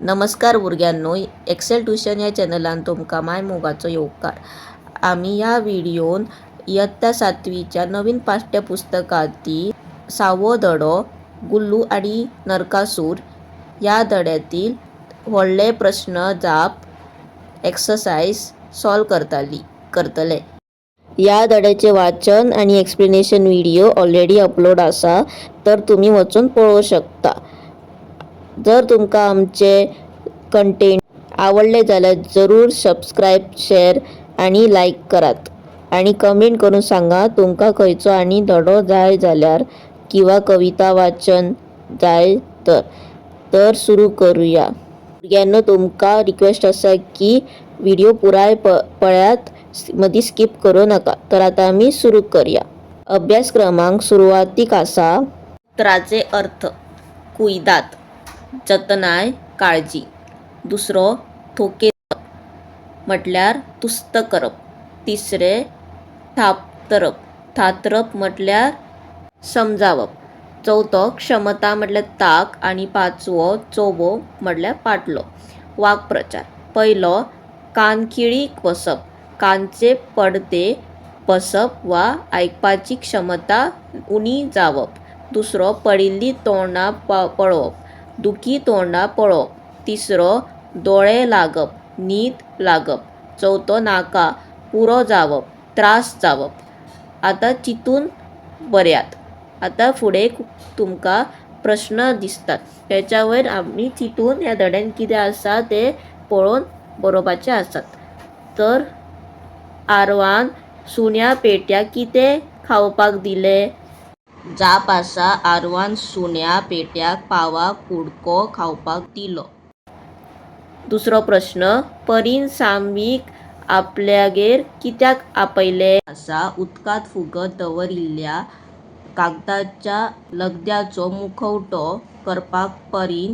नमस्कार भुरग्यांनो, XL tuition ह्या चॅनलान तुमकां माय मोगाचो येवकार. आमी ह्या व्हिडियोन इयत्ता सातवीच्या नवीन पाठ्यपुस्तकातील सवो धडो गुल्लू आनी नरकासूर ह्या धड्यातील व्हडले प्रश्न जाप एक्सरसाइज सॉल्व करतले. ह्या धड्याचे वाचन आनी एक्सप्लेनेशन व्हिडिओ ऑलरेडी अपलोड आसा, तर तुमी वचून पळोवंक शकता. जर तुमकां आमचे कंटेंट आवडले जाल्यार जरूर सबस्क्रायब, शेअर आनी लायक करात आनी कमेंट करून सांगा तुमकां खंयचो आनी धडो जाय जाल्यार किंवा कविता वाचन जाय तर. तर सुरू करूया. भुरग्यांनो, तुमकां रिक्वेस्ट आसा की व्हिडिओ पुराय पळयात, मदीं स्कीप करूं नाका. तर आतां आमी सुरू करया. अभ्यासक्रमांक सुरवातीक आसा उतराचे अर्थ. कुयदाद, जतनाय, काळजी. दुसरो, थोकेतप म्हटल्यार तुस्त करप. तिसरें, थापतरप. थातरप म्हटल्यार समजावप. चवथो, क्षमता म्हटल्यार ताक आनी पांचवो, चोबो म्हटल्यार पाटलो. वाक्प्रचार. पयलो, कानखिळी बसप. कानचे पडदे बसप वा आयकपाची क्षमता उणी जावप. दुसरो, पडिल्लीं तोंडां पळोवप, दुखी तोंडां पळोवप. तिसरो, दोळे लागप, न्हीद लागप. चवथो, नाका पुरो जावप, त्रास जावप. आतां चिंतून बरयात. आतां फुडें तुमकां प्रश्न दिसतात, तेच्या वयर आमी चिंतून ह्या धड्यान कितें आसा तें पळोवन बरोवपाचें आसात. तर आरवान सुण्या पेट्याक कितें खावपाक दिलें? जाप आसा, आरवान सुण्या पेट्याक पावा कुडको खावपाक दिलो. दुसरो प्रश्न, परीन सानवीक आपल्यागेर कित्याक आपयलें? आसा, उदकांत फुगत दवरिल्ल्या कागदाच्या लगद्याचो मुखवटो करपाक परीन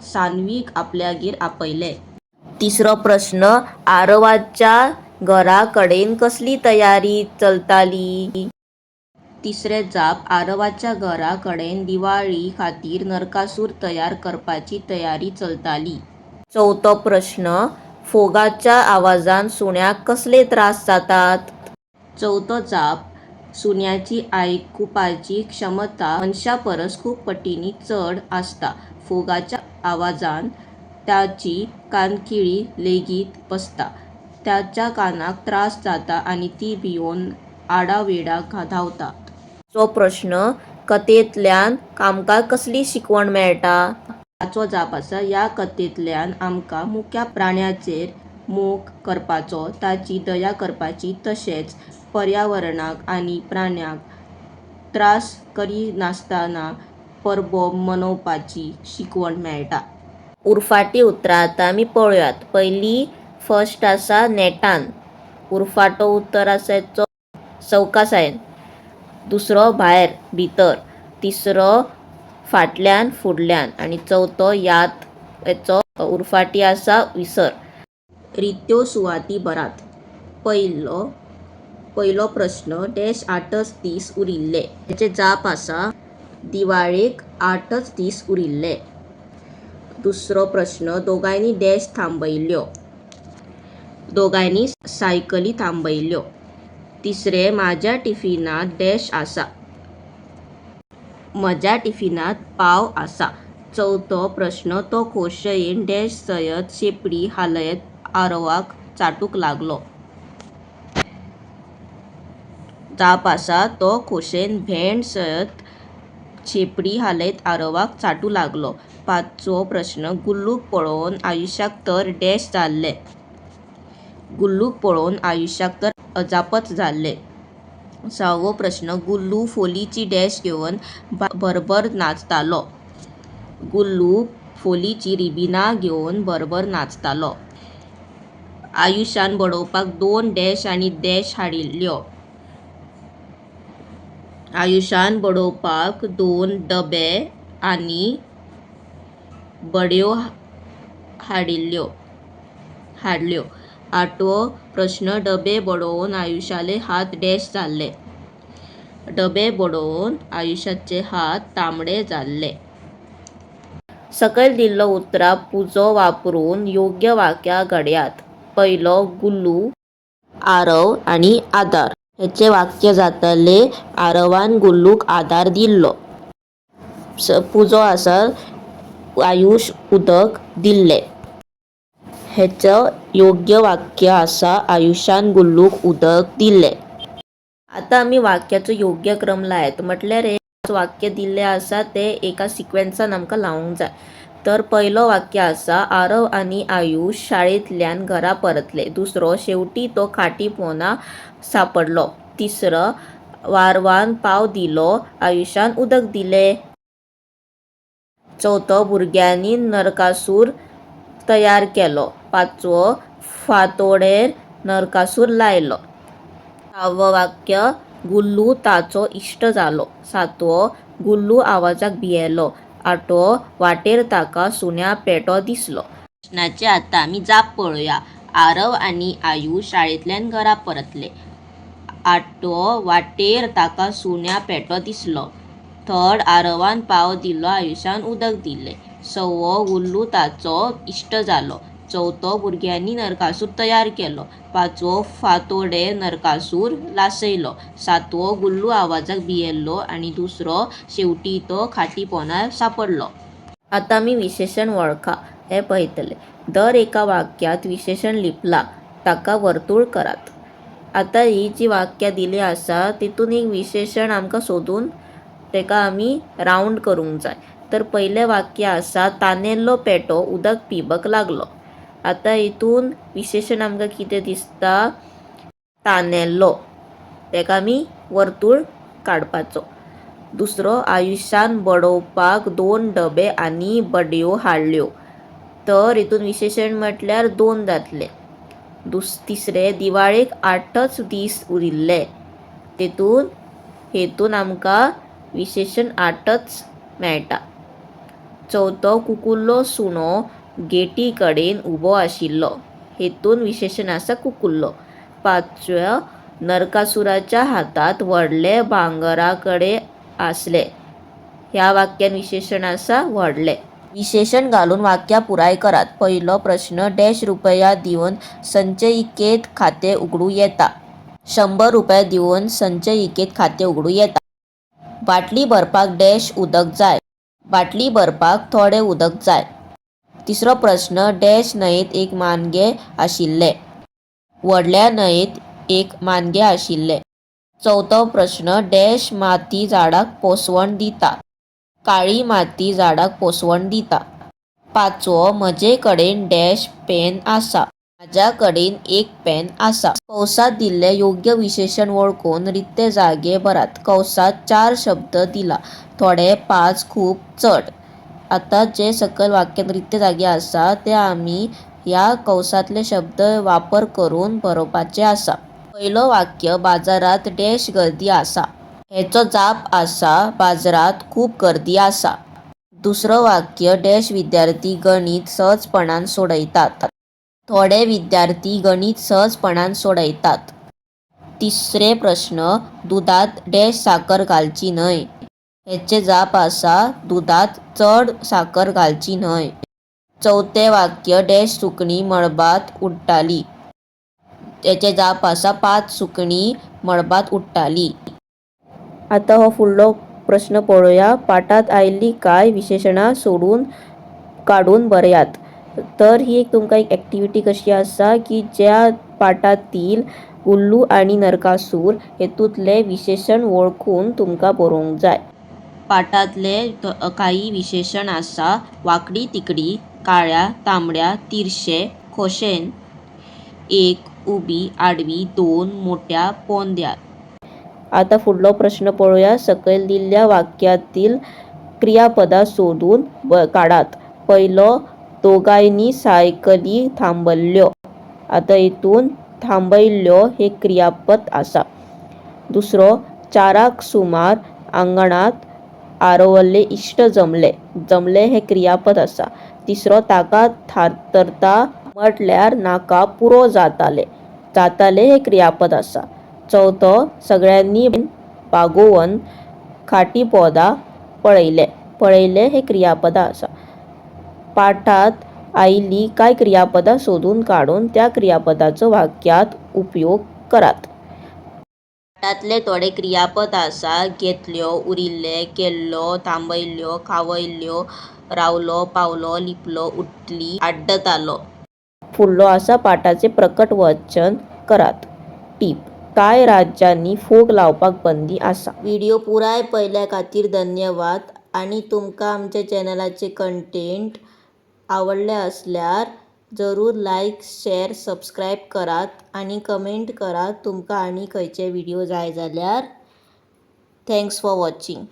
सानवीक आपल्यागेर आपयलें. तिसरो प्रश्न, आरवाच्या घरा कडेन कसली तयारी चलताली? तिसरे जाप, आरवाच्या घरा कडेन दिवाळी खातीर नरकासूर तयार करपाची तयारी चलताली. चवथो प्रश्न, फोगाच्या आवाजान सुण्याक कसले त्रास जातात? चवथो जाप, सुण्याची आयकुपाची क्षमता मनशा परस खूब पटींनी चड आसता. फोगाच्या आवाजान तांची कानखिळी लेगीत बसता. तांच्या कानाक त्रास जाता आनी तीं भियेवन आडावेडा धांवतात. पांचवो प्रश्न, कथेंतल्यान आमकां कसली शिकवण मेळटा? पांचवो जाप आसा, ह्या कथेंतल्यान आमकां मुक्या प्राण्यांचेर मोग करपाचो, तांची दया करपाची तशेंच पर्यावरणाक आनी प्राण्यांक त्रास करिनासतना परबो मनोवपाची शिकवण मेळटा. उरफाटी उतरां आतां आमी पळोवयात. पयली, फर्स्ट आसा नेटान. उरफाटो उतर आसा हेचो सवकासायेन. दुसरो, भायर भितर. तिसरो, फाटल्यान फुडल्यान आनी चवथो, याद हेचो उरफाटी आसा विसर. रित्यो सुवाती भरात. पयलो प्रश्न, डॅश 8च दीस उरिल्ले. हेचे जाप आसा, दिवाळेक 8च दीस उरिल्ले. दुसरो प्रश्न, दोगांयनी डॅश थांबयल्यो. दोगांयनी सायकली थांबयल्यो. तिसरें, म्हज्या टिफिनांत डॅश आसा. म्हज्या टिफिनांत पाव आसा. चवथो प्रश्न, तो खोशयेन डॅश सयत शेंपडी हालयत आरवाक चाटूंक लागलो. जाप आसा, तो खोशयेन भेंड सयत शेंपडी हालयत आरवाक चाटूंक लागलो. पांचवो प्रश्न, गुल्लूक पळोवन आयुषाक तर डॅश जालें. गुल्लूक पळोवन आयुषाक तर अजापच जालें. सवो प्रश्न, गुल्लू फोलीची डॅश घेवन भरभर नाचतालो. गुल्लू फोलीचीं रिबीनां घेवन भरभर नाचतालो. आयुषान बडोवपाक दोन डॅश आनी डॅश हाडिल्ल्यो. आयुषान बडोवपाक दोन डबे आनी बडयो हाडल्यो. आठवो प्रश्न, डबे बडोवन आयुषाले हात डॅश जाले. डबे बडोवन आयुषाचे हात तांबडे जाले. सकयल दिल्लो उतरां पुजो वापरून योग्य वाक्यां घडयात. पयलो गुल्लू, आरव आनी आदार. हेचें वाक्य जातलें आरवान गुल्लूक आदार दिलो. पुजो आसा आयुष उदक दिल्लें. हेचो योग्य वाक्य आसा आयुषान गुल्लूक उदक दिल्लें. आतां आमी वाक्याचो योग्य क्रम लायात. म्हटल्यार हें वाक्य दिल्लें आसा तें एका सिक्वेन्सान आमकां लावंक जाय. तर पयलो वाक्य आसा आरव आनी आयुष शाळेंतल्यान घरा परतले. दुसरो, शेवटी तो खाटी पोंदा सांपडलो. तिसरो, आरवान पाव दिलो, आयुषान उदक दिलें. चवथो, भुरग्यांनी नरकासूर तयार केलो. पांचवो, फांतोडेर नरकासूर लायलो. सहावो वाक्य, गुल्लू ताचो इश्ट जालो. सातवो, गुल्लू आवाजाक भियेलो. आठवो, वाटेर ताका सुण्या पेटो दिसलो. प्रश्नाची आतां आमी जाप पळोवया. आरव आनी आयुष शाळेंतल्यान घरा परतले. आठवो, वाटेर ताका सुण्या पेटो दिसलो. थर्ड, आरवान पाव दिलो, आयुषान उदक दिलें. सवो, गुल्लू ताचो इश्ट जालो. चवथो, भुरग्यांनी नरकासूर तयार केलो. पांचवो, फांतोडेर नरकासूर लासयलो. सातवो, गुल्लू आवाजाक भियेल्लो आनी दुसरो, शेवटी तो खाटी पोंदा सांपडलो. आतां आमी विशेशण वळखा हें पळयतले. दर एका वाक्यांत विशेशण लिपला ताका वर्तुळ करात. आतां ही जी वाक्यां दिली आसा तितून एक विशेशण आमकां सोदून ताका आमी रावंड करूंक जाय. तर पयलें वाक्य आसा तानेल्लो पेटो उदक पिवंक लागलो. आतां हितून विशेशण आमकां कितें दिसता? तानेल्लो. ताका आमी वर्तुळ काडपाचो. दुसरो, आयुषान बडोवपाक 2 डबे आनी बडयो हाडल्यो. तर हितून विशेशण म्हटल्यार 2 जातलें. तिसरें, दिवाळेक 8च दीस उरिल्ले. तेतून हेतून आमकां विशेशण 8च मेळटा. चवथो, कुकुल्लो सुणो गेटी कडेन उबो आशिल्लो. हेतून विशेशण आसा कुकुल्लो. पांचव्या, नरकासुराच्या हातांत व्हडले भांगरा कडेन आसले. ह्या वाक्यान विशेशण आसा व्हडले. विशेशण घालून वाक्यां पुराय करात. पयलो प्रश्न, डॅश रुपया दिवन संचयिकेंत खातें उगडूं येता. 100 रुपया दिवन संचयिकेंत खातें उगडूं येता. बाटली भरपाक डॅश उदक जाय. बाटली भरपाक थोडें उदक जाय. तिसरो प्रश्न, डॅश न्हंयेंत एक मानगें आशिल्लें. व्हडल्या न्हंयेंत एक मानगें आशिल्लें. चवथो प्रश्न, डॅश माती झाडाक पोसवण दिता. काळी माती झाडाक पोसवण दिता. पांचवो, म्हजे कडेन डॅश पेन आसा. म्हज्या कडेन एक पेन आसा. कंवसांत दिल्लें योग्य विशेशण वळखून रित्ते जागे भरात. कंवसांत 4 शब्द दिला, थोडे, 5, खूब, चड. आतां जे सकयल वाक्यांत रित्ते जागे आसा ते आमी ह्या कंवसांतले शब्द वापर करून बरोवपाचे आसा. पयलो वाक्य, बाजारांत डॅश गर्दी आसा. हेचो जाप आसा बाजारांत खूब गर्दी आसा. दुसरो वाक्य, डॅश विद्यार्थी गणीत सहजपणान सोडयतात. थोडे विद्यार्थी गणीत सहजपणान सोडयतात. तिसरे प्रश्न, दुदांत डॅश साकर घालची न्हय. हेचे जाप आसा दुदांत चड साकर घालची न्हय. चवथें वाक्य, डॅश सुकणीं मळबांत उडटालीं. हेचे जाप आसा 5 सुकणीं मळबांत उडटालीं. आतां हो फुडलो प्रश्न पळोवया. पाठांत आयिल्लीं कांय विशेशणां सोडून काडून बरयात. तर ही एक तुमकां एक एक्टिविटी कशी आसा की ज्या पाठांतील गुल्लू आनी नरकासूर हेतूंतले विशेशण वळखून तुमकां बरोवंक जाय. पाठांतले काही विशेशण आसा वांकडी तिकडी, काळ्या तांबड्या, तिरशे, खोशेन, 1, उबी, आडवी, 2, मोट्या पोंद्यार. आतां फुडलो प्रश्न पळोवया. सकयल दिल्ल्या वाक्यांतील क्रियापदां सोदून काडात. पयलो, दोगांयनी सायकली थांबयल्यो. आतां हितून थांबयल्यो हे क्रियापद आसा. दुसरो, 4 सुमार आंगणांत आरवले इश्ट जमले. जमले हे क्रियापद आसा. तिसरो, ताका थारतरता म्हटल्यार नाका पुरो जाताले. जाताले हे क्रियापद आसा. चवथो, सगळ्यांनी बागोवन खाटी पोंदा पळयलें. पळयलें हे क्रियापद आसा. पाठांत आयिल्लीं कांय क्रियापदां सोदून काडून त्या क्रियापदांचो वाक्यांत उपयोग करात. पाठांतले थोडे क्रियापद आसात घेतल्यो, उरिल्ले, केल्लो, थांबयल्यो, खावयल्यो, रावलो, पावलो, लिपलो, उठली, आड्डतालो. फुडलो आसा पाठाचें प्रकट वाचन करात. टीप: कांय राज्यांनी फोग लावपाक बंदी आसा. व्हिडियो पुराय पळयल्या खातीर धन्यवाद आनी तुमका आमच्या चॅनलाचे कंटेंट आवडले असल्यार जरूर लायक, शेअर, सबस्क्राईब करात आनी कमेंट करात तुमका आनी खंयचे व्हिडियो जाय जाल्यार. Thanks for watching.